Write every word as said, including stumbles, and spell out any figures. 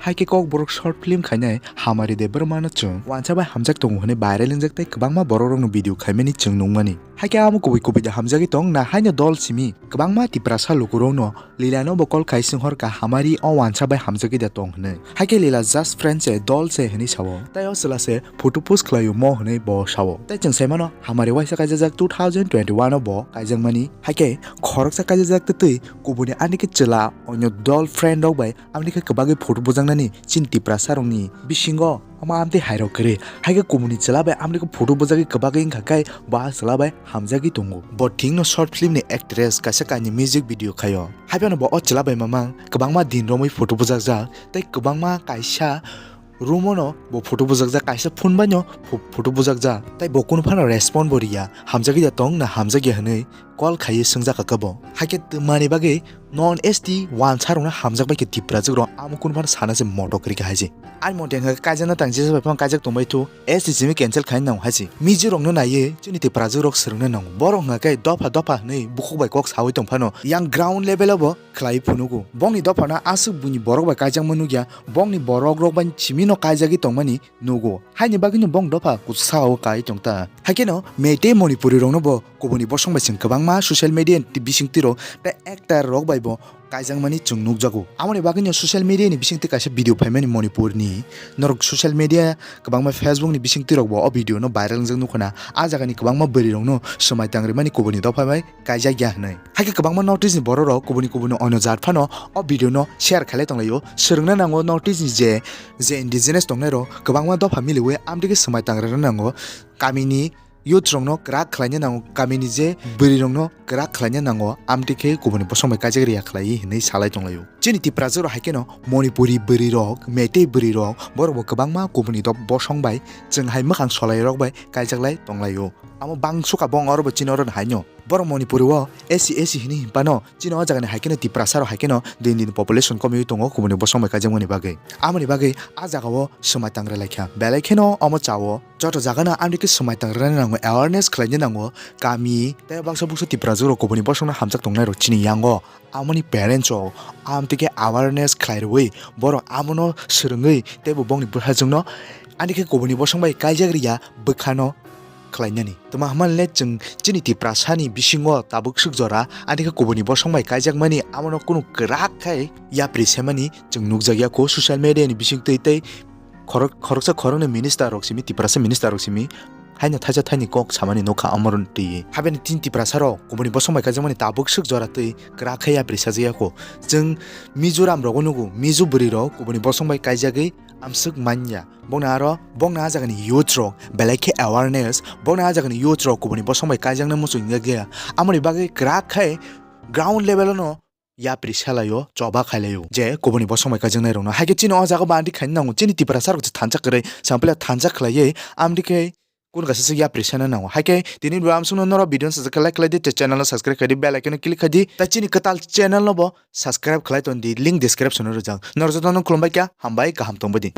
Hai khe Kokborok short film khainai Hamari Debbarma no chwng wansa bai hamjak tongo hwnwi viral wngjak tei kwbangma borok rokno video khaimani chwng nukmani. Hai khe amo kubui kubui da hamjagwi tong na haino dol simi kwbangma Tiprasa lukurokno Lila no bo call khai swng hor kha Hamari o wansa bai hamjagwi da tong hwnwi. Hai khe Lila just friend se, dol se hwnwi sao. Tai o chwla se photo post khlaio mo hwnwi bo sao. Tai chwng sai mano Hamari waisa kaijajak two thousand twenty-one o bo kaijakmani. Hai khe khoroksa kaijajak twi twi kubuni ani khe chwla onyo dol friend rok bai amni khe kwbagwi photo bujaknani chini Tiprasa rokni bisingo omo amtwi hairok kwrwi. Hai khe kubuni chwla bai amni khe photo bujagwi kwbagwi wngkha khe bo a chwla bai hamjagwi tongo. Bo thwngno short film ni actress kaisa kainwi music video khaio. Hai phano bo o chwla bai mamang kwbangma din romwi photo bujakjak tei kwbangma kaisa room o no bo photo bujakjak, kaisa phone bai no pho-, photo bujakjak. Tai bo kunu phano respond bo riya, hamjagwi da tong na hamjakya hwnwi call khaiwi swngjak kha bo. Hai khe twmani bagwi non S T wansa rokno hamjak bai khe Tiprajwk rok amo kunu phano sana se motok rikha hai se. Ani mote hwnkha khe kaijakna tang jesa bai phano kaijak tongbai thu, S T simi cancel khaina nango hai se. Mizo rokno naiwi chini Tiprajwk rok swrwngna nango. Borok hwnkha khe dopha dopha hwnwi bukhuk bai kok sawi tong phano yang ground level o bo khlai phunugo. Bongni dophano aswk buini borok bai kaijakma nukya, bongni borok rok bai simi no kaijagwi tongmani nugo. Haini bagwino bong dopha kuchuk sao kai tongta. Haikeno Meitei Manipuri rokno bo kubuni bosong bai chwng kwbangma social media ni bisingtwi rok tei actor rok bai bo kaijakmani chwng nukjago. Amoni bagwino social media ni bisingtwi kaisa video phaimani Manipur ni. Norok social media kwbangma Facebook ni bisingtwi rok bo o video no viral wngjak nukho na. A jaga ni kwbangma bwrwi rokno swmai tangrimani kubuni dopha bai kaijak ya hwnwi. Haikhe kwbangma North East ni borok rok kubuni kubuni onyo jat phano o video no share khailai tonglaio. Swrwngna nango North East ni je, je indigenous tongnai rok kwbangma dopha miliwi amtwi khe swmai tangrana nango. Kamini youth rokno kwrak khlaina nango, kamini je bwrwi rokno kwrak khlaina nango, amtwi khe kubuni bosong bai kaijak riya khlai hwnwi salai tonglaio. Chini Tiprajwk rok haikhe no Manipuri bwrwi rok, Meitei bwrwi rok, borok bo kwbangma kubuni dop-, bosong bai chwng hai mwkhang solai rok bai kaijaklai tonglaio. Amo bang sukha bong oro bo chini oro haino. Borok Manipuri o S C S C hwnwi hinphano chini o jaga ni haikhe no Tiprasa rok haikhe no din din population komwi tongo kubuni bosong bai kaijakmani bagwi. Amoni bagwi a jaga o swmai tangra laikha. Belai kheno omo chao joto jaga no amtwi khe swmai tangra nango, awareness khlaina nango. Kami tei baksa buksa Tiprajwk rok kubuni bosong no hamjak tongnai rok chini yango. Amoni parents rok amtwi khe awareness khlai rwui borok amono swrwngwi teibo bongni bwsajwkno ani khe kubuni bosong bai kaijak riya bwkhano khlainani. Tuma hwnba le chwng chini Tiprasani bisingo tabuk swk jora ani khe kubuni bosong bai kaijakmani amono kunu kwrak khai yapri semani chwng nukjakya kho social media ni bisingtwi tei khorok-, khoroksa khoroknwi minister rok simi, Tiprasa minister rok simi haino thaisa thaini kok samani nukha amoroni twi. Habeni tin Tiprasa rok kubuni bosong bai kaijakmani tabuk swk jora twi kwrak khe yapri sajaya kho. Chwng Mizoram rogo nugo, Mizo bwrwi rok kubuni bosong bai kaijagwi amswk manya. Bongni aro, bongni a jagani youth rok belai khe awareness, bongni a jagani youth rok kubuni bosong bai kaijaknai muchung ya. Amoni bagwi kwrak khe ground level no yapri salaio, choba khailaio je kubuni bosong bai kaijaknai rokno. Haikhe chini o jaga bo amtwi khaina nango, chini Tiprasa rok se thansa kwrwi, sampla thansa khlaiwi amtwi khe kunu kaisa se yapri sana nango. Haikhe tini bo amsukno norok video no sajak khe like khlai di, tei channel no subscribe khai di, bell icon no click khai di, tei chini kwtal channel no bo subscribe khlai ton di, link description o rijak. Norok jotono khulumbai kha, hambai, kaham tongbai di.